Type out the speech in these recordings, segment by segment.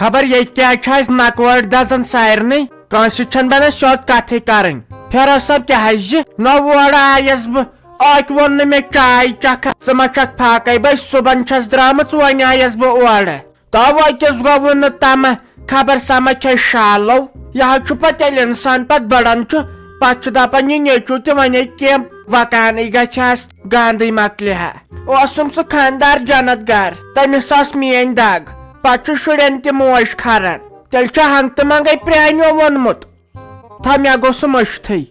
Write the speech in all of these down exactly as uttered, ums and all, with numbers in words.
خبر ییٚتہِ کیٛازِ چھِ اَسہِ نکوٲڑۍ دزان سارنٕے، کٲنٛسہِ چھَنہٕ بنان سیوٚد کتھٕے کرٕنۍ۔ فیروز صٲب کیٛاہ حظ یہِ؟ نہ اورٕ آیس بہٕ، اکہِ ووٚن نہٕ مےٚ چاے چکھا، ژٕ ما چھکھ فاقے؟ بے صُبحن چھَس درامٕژ، وۄنۍ آیس بہٕ اورٕ۔ تو أکِس گوٚوُن نہٕ تمہ، خبر سا ما کھے شالو۔ یہِ حظ چھُ پتہٕ ییٚلہِ انسان پتہٕ بڑان چھُ، پتہٕ چھُ دپان یہِ نیٚچو تہِ ونے کینٛہہ وکانٕے گژھِ ہس گاندٕے مۄکلہِ ہا۔ اوسُم سُہ خاندار جنت گر، تٔمِس ٲس میٲنۍ دگ، پتہٕ چھُ شُرٮ۪ن تہِ موج کھران۔ تیٚلہِ چھُ ہنگ تہٕ منگے پرٛانیو ووٚنمُت۔ تھا مےٚ گوٚو سُہ مٔشتھٕے۔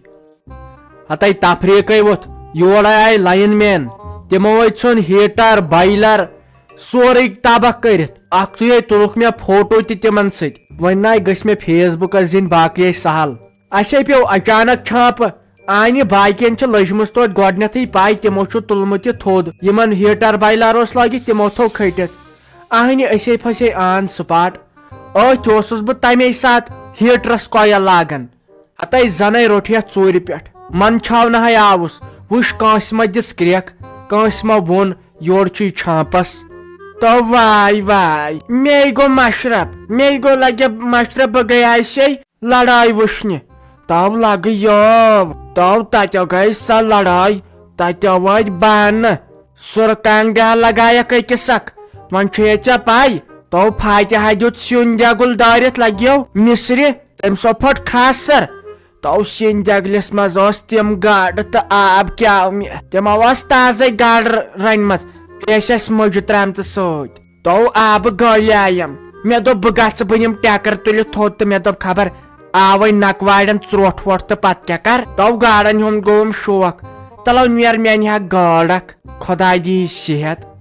ہتے تفریٖقے ووٚتھ، یورے آیہِ لائن مین، تِمو ہے ژھُن ہیٹر، بایلر، سورُے تباہ کٔرِتھ۔ اکھتُے ہے تُلُکھ مےٚ فوٹو تہِ تِمن سۭتۍ۔ وۄنۍ ناے گٔژھۍ مےٚ فیس بُکس دِنۍ، باقٕے ہے سہل۔ اسے پیوٚو اچانک چھانپہٕ۔ آنہِ باقین چھِ لٔجمٕژ توتہِ گۄڈنیتھٕے پاے، تِمو چھُ تُلمُت یہِ تھوٚد۔ یِمن ہیٹر بایلر اوس لٲگِتھ، تِمو تھوٚو کھٔٹِتھ۔ آہنہِ أسے پھسے آن سپاٹ۔ أتھۍ اوسُس بہٕ تمے ساتہٕ ہیٹرس کۄیل لاگان۔ ہتے زنے روٚٹ یتھ ژوٗرِ پٮ۪ٹھ۔ من چھاونہے آوُس۔ وٕچھ کٲنٛسہِ ما دِس کرٛیکھ، کٲنٛسہِ ما ووٚن یورٕ چھُے چھانپس۔ تو واے واے، مے گوٚو مشرف، مے گوٚو لگہِ مشرف، بہٕ گٔیاسے لڑاے وٕچھنہِ۔ تو لگہٕ یٲو، تو تتہِ گٔے سۄ لڑاے، تتہِ وٲتۍ بانہٕ۔ سُرٕ کانٛگڑِ لگایکھ أکِس اکھ۔ وۄنۍ چھُے ژےٚ پَے، تو فاتحہ دیُت سیُن دٮ۪گُل دٲرِتھ لگیو مِصرِ، تٔمۍ سو پھٔٹ کھاسر۔ تو سِنۍ دٮ۪گلِس منٛز اوس تِم گاڈٕ تہٕ آب کیٛاہ مےٚ۔ تِمو ٲس تازَے گاڈٕ رَنِمَژ، بیٚیہِ ٲسۍ اَسہِ مُجہِ ترٛامژٕ سۭتۍ۔ تو آبہٕ گٲلۍ آیم۔ مےٚ دوٚپ، بہٕ گژھٕ، بہٕ نِمہٕ ٹٮ۪کر تُلِتھ تھوٚد تہٕ مےٚ دوٚپ، خبر آوے نکوارٮ۪ن ژروٚٹھ ووٚٹھ تہٕ پتہٕ کیٛاہ کر؟ تو گاڈن ہُنٛد گوٚوُم شوق۔ تلو نیر، مےٚ نِہکھ گٲڈ اکھ۔ خۄداے دِیہِ صحت۔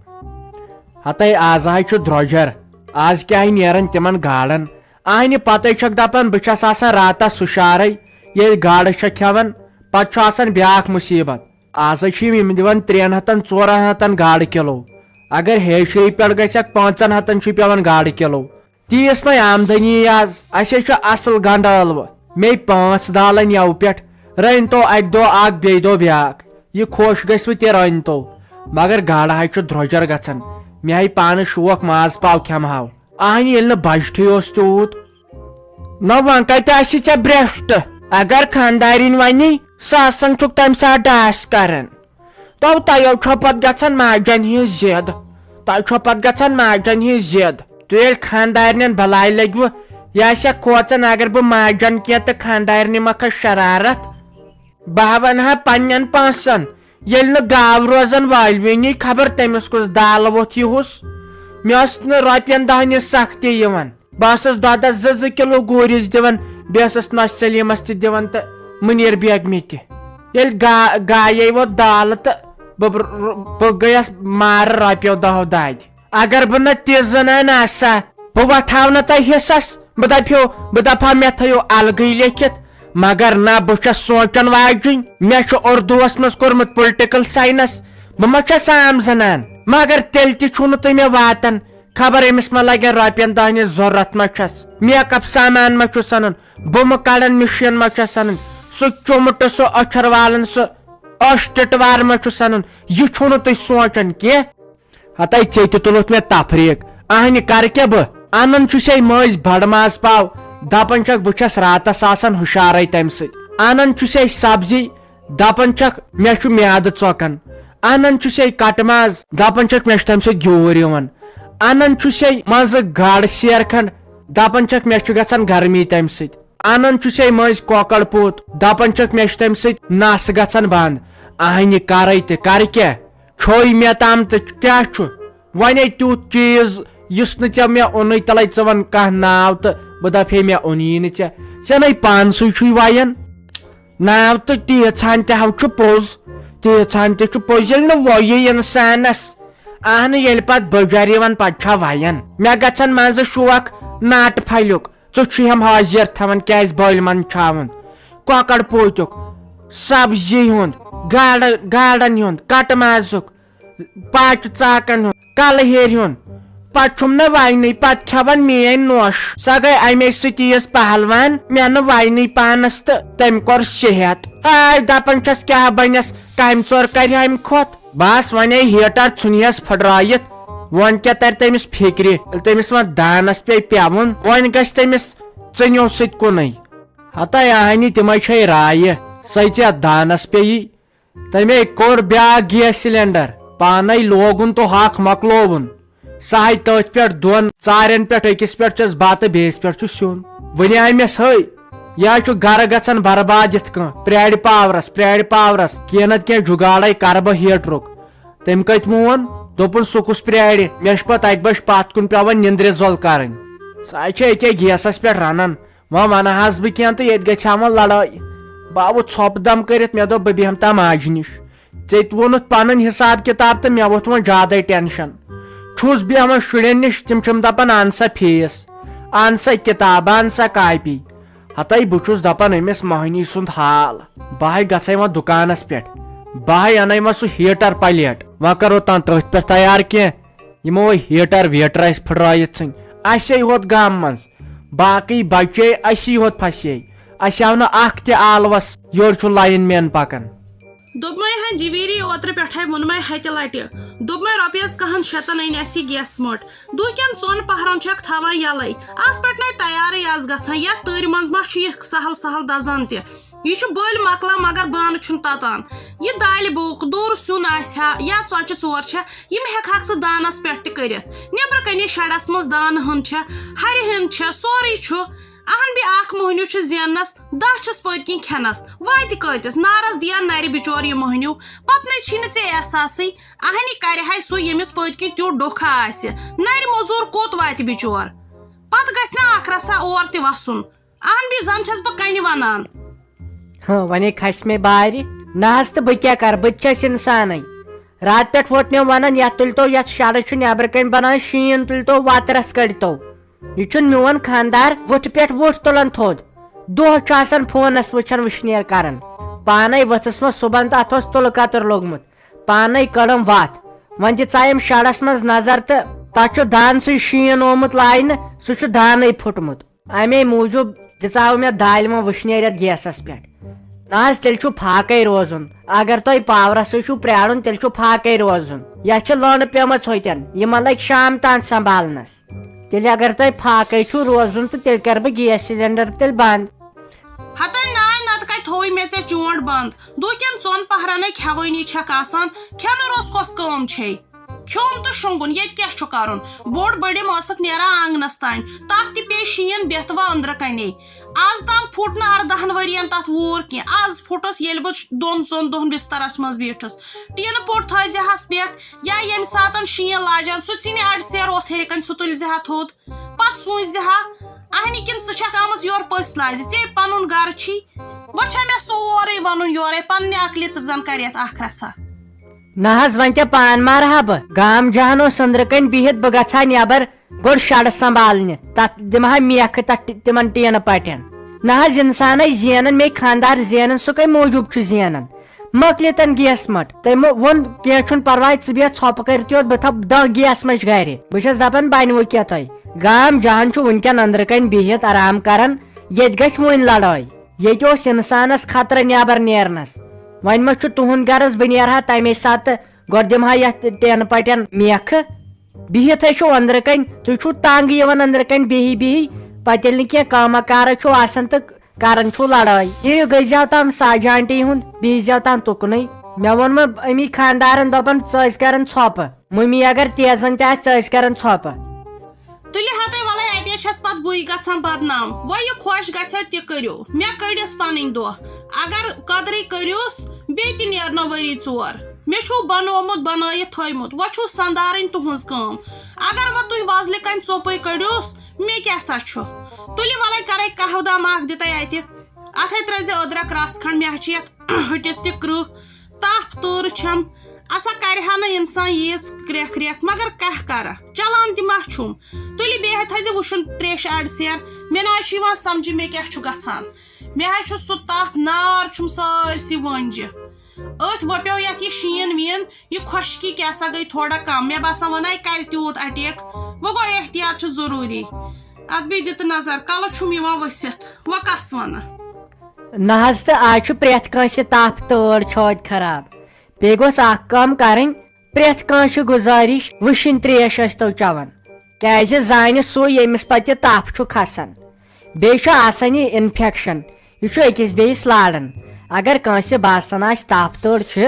ہتے آز ہاے چھُ درۄجر۔ آز کیٛاہ ہے نیرن تِمن گاڈن؟ اہنہِ پتے چھکھ دپان، بہٕ چھس آسان راتس ہُشارے۔ ییٚلہِ گاڈٕ چھکھ کھٮ۪وان، پتہٕ چھُ آسان بیٛاکھ مُصیبت۔ آز ہے چھِ یِم، یِم دِوان ترٛٮ۪ن ہتن، ژورن ہتن گاڈٕ کِلو۔ اگر ہیشری پٮ۪ٹھ گژھکھ، پانٛژن ہتن چھُے پٮ۪وان گاڈٕ کِلو۔ تیٖژ نَے آمدنی آز۔ اَسے چھُ اصل گنڈٕ ٲلوٕ۔ مے پانٛژھ دالن یَوٕ پٮ۪ٹھ۔ رٔنۍ تو اکہِ دۄہ اکھ، بیٚیہِ دۄہ بیٛاکھ۔ یہِ خۄش گژھِ وٕ تہِ رٔنۍ تو۔ مگر گاڈٕ ہاے چھُ درۄجر گژھان۔ مےٚ ہاے پانس شوق ماز پاو کھٮ۪مہٕ ہاو۔ اہنہِ ییٚلہِ نہٕ بجٹھٕے اوس تیوٗت۔ نہ وۄنۍ کتہِ آسہِ ژےٚ برٛیشٹ؟ اگر خانٛدارِنۍ ونی، سۄ آسان چھُکھ تمہِ ساتہٕ ڈاس کران۔ تو تۄہہِ چھو پتہٕ گژھان ماجن ہٕنٛز ضد۔ تۄہہِ چھو پتہٕ گژھان ماجن ہٕنٛز ضد۔ تُہۍ ییٚلہِ خانٛدارنٮ۪ن بلاے لٔگوٕ، یہِ آسہِ ہا کھوژان اگر بہٕ ماجن کینٛہہ تہٕ خانٛدارنہِ مۄکھس شرارت۔ بہٕ ہا ونہٕ ہا پننٮ۪ن پانٛژن، ییٚلہِ نہٕ گاو روزن والوٕنی، خبر تٔمِس کُس دالہٕ ووٚتھ یِہُس۔ مےٚ ٲس نہٕ رۄپین دہنہِ سختی یِوان۔ بہٕ ٲسٕس دۄدس زٕ زٕ کِلو گوٗرِس دِوان، بیٚیہِ ٲسٕس نۄشہِ سلیمس تہِ دِوان تہٕ مُنیر بیگمہِ تہِ۔ ییٚلہِ گا-، گایے ووت دالہٕ تہٕ بہٕ، بہٕ، بہٕ گٔیس مارٕ رۄپیو دہو دادِ۔ اگر بہٕ نہٕ تِژھ زنان آسہٕ ہا، بہٕ وۄتھاو نہٕ تۄہہِ حصس، بہٕ دپہو، بہٕ دپہٕ ہا مےٚ تھٲیِو الگٕے لیکھِتھ۔ مگر نہ، بہٕ چھس سونچن واجِنۍ، مےٚ چھُ اردوس منٛز کوٚرمُت پُلٹِکل ساینس، بہٕ ما چھس عام زنان؟ مگر تیٚلہِ تہِ چھُو نہٕ تُہۍ مےٚ واتان۔ خبر أمِس ما لگن رۄپین دہنہِ ضروٗرت ما چھس، میک اپ سامان ما چھُس انُن، بومہٕ کڑن مِشیٖن ما چھس انٕنۍ، سُہ چُمٹہٕ، سُہ أچھر والن، سُہ أچھ ٹِٹوار ما چھُس انُن، یہِ چھُو نہٕ تُہۍ سونچان کینٛہہ۔ ہتے ژےٚ تہِ تُلُتھ مےٚ تفریٖق۔ اہنہِ کر کیٛاہ بہٕ؟ انان چھُسے مٔنٛزۍ بڑٕ ماز پاو، دپان چھکھ بہٕ چھس راتس آسان ہُشارے تمہِ سۭتۍ۔ انان چھُسے سبزی، دپان چھکھ مےٚ چھُ میادٕ ژۄکان۔ انان چھُسے کٹہٕ ماز، دپان چھکھ مےٚ چھُ تمہِ سۭتۍ گیوٗر یِوان۔ انان چھُسے منٛزٕ گاڈٕ سیر کھنڈ، دپان چھکھ مےٚ چھُ گژھان گرمی تمہِ سۭتۍ۔ انان چھُسے مٔنٛزۍ کۄکر پوٗت، دپان چھکھ مےٚ چھُ تمہِ سۭتۍ نس گژھان بنٛد۔ اہنہِ کرے تہِ کر کیٛاہ؟ کھیوٚے مےٚ تام تہٕ کیٛاہ چھُ؟ وۄنۍ ہے تیُتھ چیٖز یُس نہٕ ژےٚ مےٚ اوٚنُے، تَلَے ژٕ وَن کانٛہہ ناو تہٕ بہٕ دَپہٕ ہے مےٚ اوٚنی نہٕ ژےٚ۔ ژےٚ نَے پانسٕے چھُے وَیَن۔ ناو تہٕ تیٖژہَن تہِ ہَو چھُ پوٚز، تیٖژہَن تہِ چھُ پوٚز، ییٚلہِ نہٕ وۄیی اِنسانَس۔ اَہنہٕ، ییٚلہِ پَتہٕ بٕجَر یِوان، پَتہٕ چھا وَیَن۔ مےٚ گژھن منٛزٕ شوق ناٹہٕ پھلیُک۔ ژٕ چھُے ہم حٲضِر تھاوان، کیٛازِ بٔلۍ منٛد چھاوُن؟ کۄکر پوٗتیُک، سبزی ہُنٛد، گاڈٕ-، گاڈن ہُنٛد، کٹہٕ مازُک، پاچہِ ژاکن ہُنٛد، کلہٕ ہیرِ ہُنٛد۔ پتہٕ چھُم نہٕ وَینٕے، پتہٕ کھٮ۪وان میٲنۍ نوٚش۔ سۄ گٔے اَمے سۭتۍ ییٖژ پہلوان، مےٚ نہٕ وَینٕے پانس تہٕ تٔمۍ کوٚر صحت۔ آے دپان چھَس، کیٛاہ بنٮ۪س، کامہِ ژور کرِ اَمہِ کھۄتہٕ۔ بس وۄنۍ ہے ہیٹر ژھُنہس پھٕٹرٲیِتھ، وۄنۍ کیٛاہ ترِ تٔمِس فِکرِ، ییٚلہِ تٔمِس وۄنۍ دانس پیٚیہِ پٮ۪وُن، وۄنۍ گژھِ تٔمِس ژٕنیو سۭتۍ کُنُے۔ ہتا آہنی تِمے چھے رایہِ، سۄ ژےٚ دانس پیٚیہِ۔ تٔمے کوٚر بیٛاکھ گیس سلینڈر، پانے لوگُن تہٕ ہۄکھ مۄکلووُن۔ سۄ ہاے تٔتھۍ پٮ۪ٹھ دۄن ژارٮ۪ن پٮ۪ٹھ، أکِس پٮ۪ٹھ چھس بتہٕ، بیٚیِس پٮ۪ٹھ چھُ سیُن۔ وۄنۍ آے مےٚ سہے، یہِ ہا چھُ گرٕ گژھان برباد یِتھ کٔنۍ، پرٛارِ پاورس، پرٛارِ پاورس، کینٛہہ نتہٕ کینٛہہ جُگاڑے کرٕ بہٕ ہیٹرُک۔ تٔمۍ کتہِ مون؟ دوٚپُن، سُہ کُس پرٛارِ؟ مےٚ چھِ پتہٕ اکہِ بجہِ پتھ کُن پٮ۪وان نِندرِ زۄل کرٕنۍ۔ سۄ ہاے چھےٚ أکے گیسس پٮ۪ٹھ رنان۔ وۄنۍ ونہٕ ہس بہٕ کینٛہہ تہٕ ییٚتہِ گژھِ ہا وۄنۍ لڑٲے۔ بہٕ آوُس ژھۄپہٕ دم کٔرِتھ، مےٚ دوٚپ، بہٕ بیٚہمہٕ تا ماجہِ نِش۔ ژےٚ تہِ ووٚنُتھ پنٕنۍ حساب کتاب تہٕ مےٚ ووٚتھ وۄنۍ زیادے ٹینشن۔ چھُس بیٚہوان شُرٮ۪ن نِش، تِم چھِم دپان، "ان سا فیس، ان سا کتاب، ان سا کاپی۔" ہتے بہٕ چھُس دپان أمِس مۄہنی سُنٛد حال۔ بہٕ ہاے گژھے وۄنۍ دُکانس پٮ۪ٹھ، بہٕ ہاے انَے وۄنۍ سُہ ہیٹر پلیٹ، وۄنۍ کرو تام تٔتھۍ پٮ۪ٹھ تیار کینٛہہ۔ یِمو ہیٹر ویٹر اَسہِ پھٕٹرٲیِتھ ژھٕنۍ، اَسے ہوت گامہٕ منٛز، باقٕے بچے اَسی ہوت پھسے۔ اَسہِ آو نہٕ اکھ تہِ آلوس، یورٕ چھُ لایِن مین پکان۔ دوٚپمَے ہا جِویٖری، اوترٕ پٮ۪ٹھَے ووٚنمَے ہَتہِ لَٹہِ، دوٚپمَے رۄپیَس کَہَن شَتَن أنۍ اَسہِ یہِ گیس مٔٹ۔ دُہکٮ۪ن ژۄن پَہرَن چھَکھ تھاوان یَلَے، اَتھ پٮ۪ٹھ نَے تیارٕے آز گژھان، یَتھ تۭرِ منٛز ما چھُ یہِ سہل سہل دَزان تہِ؟ یہِ چھُ بٔلۍ مۄکلان، مگر بانہٕ چھُنہٕ تَتان۔ یہِ دالہِ بوٚک، دوٚر سیُن آسہِ ہا یا ژۄچہِ ژور چھےٚ، یِم ہٮ۪کہٕ ہاکھ ژٕ دانَس پٮ۪ٹھ تہِ کٔرِتھ۔ نیٚبرٕ کَنے شَڈَس منٛز دانہٕ ہٕن چھےٚ، ہَرِ ہٕن چھےٚ، سورُے چھُ۔ اہن بی اکھ موہنیو چھُ زیننس، دہ چھِس پٔتۍ کِنۍ کھٮ۪نس۔ واتہِ کۭتِس؟ نارس دِیا نرِ بِچور یہِ موہنیو۔ پتہٕ نے چھی نہٕ ژےٚ احساسٕے۔ اہنی کرِ ہاے سُہ، ییٚمِس پٔتۍ کِنۍ تیوٗت ڈوکھا آسہِ۔ نرِ موٚزوٗر کوٚت واتہِ بِچور؟ پتہٕ گژھِ نا ٲخرس سا اور تہِ وسُن۔ اہن بی زن چھَس بہٕ کنہِ ونان۔ ہاں، ونے کھسہِ مےٚ بارِ۔ نہ حظ، تہٕ بہٕ کیٛاہ کرٕ؟ بہٕ تہِ چھَس انسانٕے۔ راتہٕ پٮ۪ٹھ ووت مےٚ ونان، یتھ تُلۍ تو، یتھ شڈٕ چھُ نٮ۪برٕ کنہِ بنان شیٖن، تُلۍ تو وترس کٔڑۍ تو۔ یہِ چھُنہٕ میون خاندار وُٹھٕ پٮ۪ٹھ وُٹھ تُلان تھوٚد۔ دۄہ چھُ آسان فونس وٕچھان، وٕشنیر کران۔ پانے ؤژھٕس وۄنۍ صُبحن تہٕ اتھ اوس تُلہٕ کتُر لوٚگمُت۔ پانے کٔڑٕم وتھ۔ وۄنۍ دِژایم شڈس منٛز نظر تہٕ تتھ چھُ دانسٕے شیٖن آمُت لاینہٕ، سُہ چھُ دانے پھُٹمُت۔ امے موٗجوٗب دِژاو مےٚ دالہِ وۄنۍ وٕشنیر یتھ گیسس پٮ۪ٹھ۔ نہ حظ، تیٚلہِ چھُ فاقے روزُن۔ اگر تۄہہِ پاورسٕے چھُو پرٛارُن، تیٚلہِ چھُ فاقے روزُن۔ یتھ چھِ لٔنڈ پیمٕژ ہوٚتٮ۪ن، یِمن لگہِ شام تام سنبھالنس۔ تیٚلہِ اگر تۄہہِ فاقے چھُو روزُن، تہٕ تیٚلہِ کرٕ بہٕ گیس سلینڈر تیٚلہِ بند۔ ہتے نانۍ، نتہٕ کتہِ تھووُے مےٚ ژےٚ چونٛٹھ بند؟ دُہکٮ۪ن ژۄن پہرنے کھٮ۪وٲنی چھکھ آسان، کھٮ۪نہٕ روٚس کۄس کٲم چھے؟ کھیوٚن تہٕ شۄنٛگُن، ییٚتہِ کیٛاہ چھُ کرُن؟ بوٚڑ بٔڑِم ٲسٕکھ نیران آنٛگنس تام، تتھ تہِ پیٚیہِ شیٖن بیتھ وۄنۍ أنٛدرٕ کنے۔ از تام پھُٹ نہٕ اردہن ؤرین تتھ ووٗر کینٛہہ۔ از پھُٹُس، ییٚلہِ بہٕ دۄن ژۄن دۄہن بسترس منٛز بیٖٹھٕس۔ ٹیٖنہٕ پوٚٹ تھٲوزِ ہس پٮ۪ٹھ، یا ییٚمہِ ساتن شیٖن لاجان، سُہ ژِنہِ اڈٕ سیر اوس ہیٚرِ کنہِ، سُہ تُلزِ ہا تھوٚد۔ پتہٕ سوٗنٛچزِ ہا، اہنہِ کِنہٕ ژٕ چھکھ آمٕژ یورٕ پٔژھۍ لاجہِ؟ ژےٚ پنُن گرٕ چھی۔ وۄنۍ چھا مےٚ سورُے ونُن یورے، پننہِ عقلہِ تہٕ زن کرِ یتھ ٲخرس ہا۔ نہ حظ، وۄنۍ کیٛاہ پان مارٕ ہا بہٕ؟ گام جہان اوس أنٛدرٕ کنۍ بِہِتھ، بہٕ گژھٕ ہا نٮ۪بر، گۄڈٕ شڈٕ سنبھالنہِ، تتھ دِمہٕ ہا میکھٕ تتھ ٹِ-، تِمن ٹیٖنہٕ پٹٮ۪ن۔ نہ حظ، انسانے زینان، مے خاندار زینان، سُہ کمہِ موٗجوٗب چھُ زینان؟ مۄکلہِ تن گیس مٹ۔ تٔمۍ ووٚن، "کینٛہہ چھُنہٕ پرواے، ژٕ بیٚہہ ژھۄپہٕ کٔرِتھ یوت، بہٕ تھاوٕ دہ گیس مچ گرِ۔" بہٕ چھس دپان، بنہِ وۄنۍ کیٛاہ تۄہہِ؟ گام جہان چھُ وٕنکٮ۪ن أنٛدرٕ کنۍ بِہِتھ آرام کران، ییٚتہِ گژھِ وۄنۍ لڑٲے۔ ییٚتہِ اوس انسانس خطرٕ نٮ۪بر نیرنس، وۄنۍ ما چھُ تُہُنٛد غرض بہٕ نیرٕ ہا تمے ساتہٕ، گۄڈٕ دِمہٕ ہا یتھ ٹینہٕ پٹٮ۪ن میکھٕ؟ بِہِتھ ہے چھُو أنٛدرٕ کنۍ، تُہۍ چھُو تنگ یِوان أنٛدرٕ کنۍ بِہی بِہی، پتہٕ ییٚلہِ نہٕ کینٛہہ کٲمہ کارہ چھُو آسان تہٕ کران چھُو لڑٲے۔ یہِ گٔے زیو تام ساجہِ آنٹی ہُنٛد، بیٚیہِ زیو تام تُکنُے۔ مےٚ ووٚن وۄنۍ أمی خاندارن، دوٚپُن، "ژٕ ٲسۍ کران ژھۄپہٕ، مٔمی اگر تیزن تہِ آسہِ، ژٕ ٲسۍ کران ژھۄپہٕ۔" تُلہِ ہتے، وَلَے اَتے چھَس پَتہٕ بٕے گژھان بدنام۔ وۄنۍ یہِ خۄش گژھِ تہِ کٔرِو، مےٚ کٔڑِس پَنٕنۍ دۄہ۔ اگر قدرٕے کٔرِوس، بیٚیہِ تہِ نیرنو ؤری ژور۔ مےٚ چھُو بنومُت، بنٲیِتھ تھٲومُت، وۄنۍ چھُو سندارٕنۍ تُہٕنٛز کٲم۔ اگر وۄنۍ تُہۍ وۄزلہِ کَنۍ ژوٚپٕے کٔڑِوس، مےٚ کیٛاہ سا چھُ؟ تُلہِ وَلَے کَرَے قہوٕ دام اَکھ دِتَے اَتہِ۔ اَتھَے ترٛٲیزِ أدرَک رَژھ کھنٛڈ، مےٚ ہا چھِ یَتھ ہٕٹِس تہِ کرٛہ۔ تاپھ تۭر چھم، اسا کرِ ہا نہٕ انسان ییٖژ کرٛیکھ کرٛیکھ، مگر کیٛاہ کرٕ، چلان تہِ ما چھُم۔ تُلہِ بیٚیہِ ہا تھٲیزِ وُشُن تریشہِ اڈٕ سیر، مےٚ نہ حظ چھُ یِوان سمجھِ مےٚ کیٛاہ چھُ گژھان۔ مےٚ حظ چھُ سُہ تپھ نار چھُم سٲرسٕے وٲنجہِ۔ أتھۍ وۄپیو یتھ یہِ شیٖن ویٖن، یہِ خۄشکی کیٛاہ سا گٔے تھوڑا کم، مےٚ باسان وۄنۍ آیہِ کرِ تیوٗت اٹیک، وۄنۍ گوٚو احتیاط چھُ ضروٗری۔ اتھ بیٚیہِ دِتہٕ نظر، کلہٕ چھُم یِوان ؤسِتھ، وۄنۍ کس ونہٕ۔ نہ حظ، تہٕ آز چھُ پرٛٮ۪تھ کٲنٛسہِ تپھ تہٕ أڑ چھٲتۍ خراب۔ بیٚیہِ گوٚژھ اکھ کٲم کرٕنۍ، پرٛٮ۪تھ کانٛہہ چھُ گُزٲرِش وٕشِنۍ ترٛیش ٲسۍ تو چٮ۪وان، کیٛازِ زانہِ سُہ ییٚمِس پتہٕ یہِ تپھ چھُ کھسان۔ بیٚیہِ چھُ آسان یہِ انفیکشن، یہِ چھُ أکِس بیٚیِس لاران۔ اگر کٲنٛسہِ باسان آسہِ تپھ تۭر چھِ،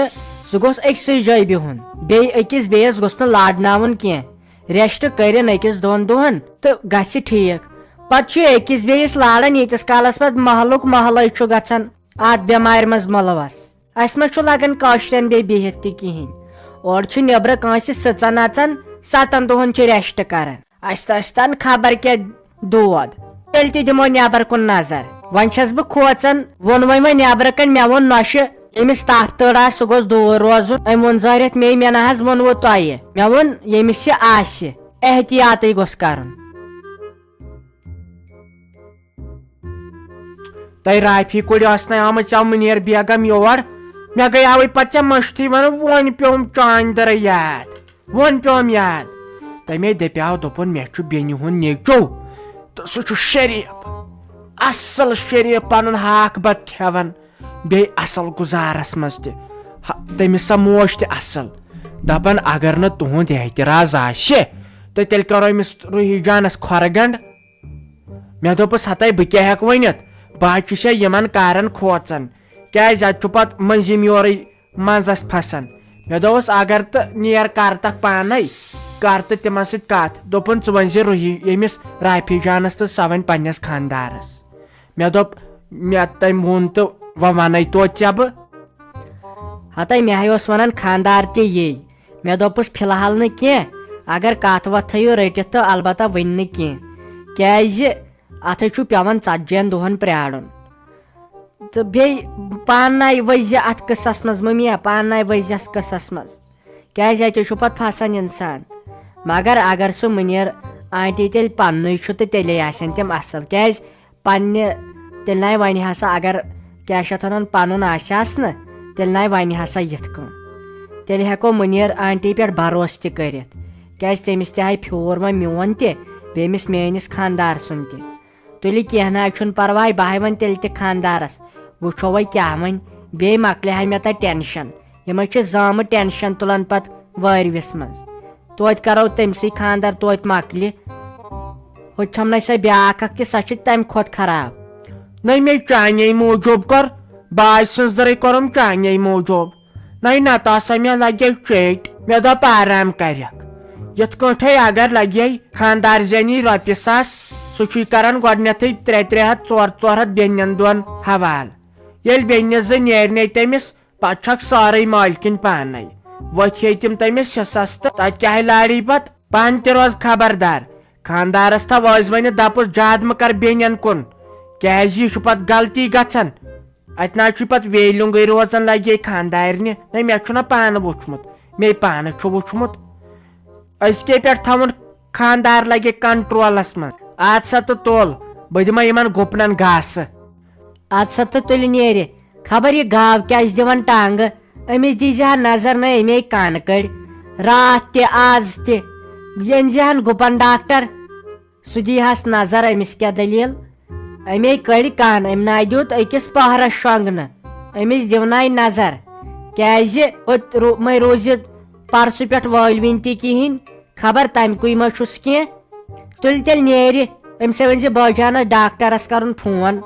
سُہ گوٚژھ أکسٕے جایہِ بِہُن، بیٚیہِ أکِس بیٚیِس گوٚژھ نہٕ لارناوُن کینٛہہ۔ ریسٹ کٔرِن أکِس دۄن دۄہن تہٕ گژھِ ٹھیٖک۔ پتہٕ چھُ أکِس بیٚیِس لاران، ییٖتِس کالس پتہٕ محلُک محلے چھُ گژھان اتھ بٮ۪مارِ منٛز مُلوث۔ اسہِ ما چھُ لگان کٲشرٮ۪ن بیٚیہِ بِہِتھ تہِ کِہیٖنۍ۔ اورٕ چھُ نیٚبرٕ کٲنٛسہِ سٕژن اژان، ستن دۄہن چھِ ریسٹ کران۔ اسہِ تہِ ٲسۍ تن خبر کیٛاہ دود، تیٚلہِ تہِ دِمو نیٚبر کُن نظر۔ وۄنۍ چھَس بہٕ کھوژان، ووٚنوَے وۄنۍ نیٚبرٕ کنۍ، مےٚ ووٚن نۄشہِ، ییٚمِس تپھ تۭر آسہِ سُہ گوٚژھ دوٗر روزُن۔ أمۍ ووٚن زٲرِتھ مے، مےٚ نہ حظ ووٚنوٕ تۄہہِ، مےٚ ووٚن ییٚمِس یہِ آسہِ احتیاطٕے گوٚژھ کرُن۔ تۄہہِ رافی کورِ ٲس نہٕ آمٕژ، ژےٚ مُنیر بیگم یور۔ مےٚ گٔیاوٕے پتہٕ ژےٚ مٔشتھٕے ونان، وۄنۍ پیوٚم چانہِ دٔرے یاد، وۄنۍ پیوٚم یاد۔ تٔمۍ دپیاو، دوٚپُن، مےٚ چھُ بیٚنہِ ہُنٛد نیٚچو تہٕ سُہ چھُ شریٖف، اصل شریٖف، پنُن ہاکھ بتہٕ کھٮ۪وان، بیٚیہِ اصل گُزارس منٛز تہِ۔ ہا، تٔمِس سا موج تہِ اصل۔ دپان، اگر نہٕ تُہُنٛد اعتراض آسہِ تہٕ تیٚلہِ کرو أمِس روحی جانس کھۄرٕ گنٛڈ۔ مےٚ دوٚپُس، ہتے بہٕ کیٛاہ ہٮ۪کہٕ ؤنِتھ؟ بہٕ حظ چھُسے یِمن کارن کھوژان، کیٛازِ اتہِ چھُ پتہٕ مٔنٛزِم یورے منٛزس پھسان۔ مےٚ دوٚپُس، اگر تہٕ نیر کر تکھ پانے، کر تہٕ تِمن سۭتۍ کتھ۔ دوٚپُن، ژٕ ؤنۍ زِ روحی، ییٚمِس رافی جانس تہٕ سۄ ونہِ پننِس خاندارس۔ مےٚ دوٚپ، مےٚ تٔمۍ ووٚن تہٕ وۄنۍ ونے توتہِ ژےٚ بہٕ۔ ہتے مےٚ ہے اوس ونان خاندار تہِ یی۔ مےٚ دوٚپُس، فی الحال نہٕ کینٛہہ، اگر کتھ وتھ تھٲیِو رٔٹِتھ تہٕ البتہ وٕنہِ نہٕ کینٛہہ، کیٛازِ اتھ ہے چھُ پٮ۪وان ژتجی ہن دۄہن پرٛارُن۔ تہٕ بیٚیہِ پانہٕ نَے ؤزِ اتھ قصس منٛز، مٔمیا، پانہٕ نَے ؤزِ یتھ قصس منٛز، کیٛازِ اتہِ چھُ پتہٕ پھسان انسان۔ مگر اگر سُہ مُنیر آنٹی تیٚلہِ پننُے چھُ تہٕ تیٚلے آسن تِم اصل، کیٛازِ پننہِ، تیٚلہِ نَے ونہِ ہا سۄ، اگر کیٛاہ چھِ اتھ ونان، پنُن آسہِ ہس نہٕ، تیٚلہِ نَے ونہِ ہا سۄ یِتھ کٔنۍ۔ تیٚلہِ ہٮ۪کو مُنیر آنٹی پٮ۪ٹھ بھروسہٕ تہِ کٔرِتھ، کیٛازِ تٔمِس تہِ ہاے پھیوٗر وۄنۍ میون تہِ، بیٚیہِ أمِس میٲنِس خاندار سُنٛد تہِ۔ تُلہِ کینٛہہ نہ حظ چھُنہٕ پرواے، بہٕ ہاے وۄنۍ تیٚلہِ تہِ خاندارس، وٕچھو وۄنۍ کیٛاہ وۄنۍ، بیٚیہِ مۄکلہِ ہا مےٚ تتہِ ٹینشن۔ یِم حظ چھِ زامہٕ ٹینشن تُلان پتہٕ وٲرۍوِس منٛز۔ توتہِ کرو تٔمسٕے خاندر، توتہِ مۄکلہِ۔ ہُتہِ چھَم نَے سۄ بیٛاکھ اکھ تہِ، سۄ چھِ تَمہِ کھۄتہٕ خراب۔ نَے مے چانے موٗجوٗب کٔر، باج سٕنٛز دٔرٕے کوٚرُم چانے موٗجوٗب۔ نَے نتہٕ آسا مےٚ لگے چیٚٹۍ، مےٚ دوٚپ آرام کرکھ۔ یِتھ کٲٹھۍ اگر لگے خاندار زینی رۄپیہِ ساس، سُہ چھُے کران گۄڈٕنیتھٕے ترٛےٚ ترٛےٚ ہتھ، ژور ژور ہتھ بیٚنٮ۪ن دۄن حوالہٕ۔ ییٚلہِ بیٚنہِ زٕ نیرنے تٔمِس، پتہٕ چھکھ سٲرٕے مٲلکِن پانے۔ وۄتھِ ہے تِم تٔمِس حصس تہٕ تتہِ کیاہ لارِ پتہٕ؟ پانہٕ تہِ روز خبردار۔ خاندارس تھاو وٲزوٲنِتھ دپُس، زیادٕ مہٕ کر بیٚنٮ۪ن کُن، کیازِ یہِ چھُ پتہٕ غلطی گژھان۔ اتہِ نہ حظ چھُے پتہٕ ویلِنگٕے روزان لگے خاندارنہِ۔ نہ، مےٚ چھُنہ پانہٕ وُچھمُت، مے پانہٕ چھُ وُچھمُت۔ أزکے پٮ۪ٹھ تھاوُن خاندار لگے کنٹرولس منٛز۔ اد سا تہٕ تُل، بہٕ دِمے یِمن گُپنن گاسہٕ۔ اد سا تہٕ تُلہِ نیرِ۔ خبر یہِ گاو کیٛازِ دِوان ٹانٛگہٕ؟ أمِس دیٖزِ ہا نظر نہ أمے کانہٕ کٔڑۍ۔ راتھ تہِ، از تہِ۔ یہِ أنۍ زِ ہن گُپن ڈاکٹر۔ سُہ دی ہس نظر أمِس کیٛاہ دٔلیٖل۔ أمے کٔڑۍ کن، أمۍ ناے دیُت أکِس پہرس شۄنٛگنہٕ۔ أمِس دِوناے نظر۔ کیٛازِ؟ ہوٚتۍ رو-، مَے روزِ پرسہٕ پٮ۪ٹھ وٲلۍ وِنۍ تہِ کِہیٖنۍ۔ خبر تَمہِ کُے ما چھُس کینٛہہ۔ تُلہِ تیٚلہِ نیرِ۔ أمِس ہے ؤنۍ زِ بٲجانس ڈاکٹرس کرُن فون۔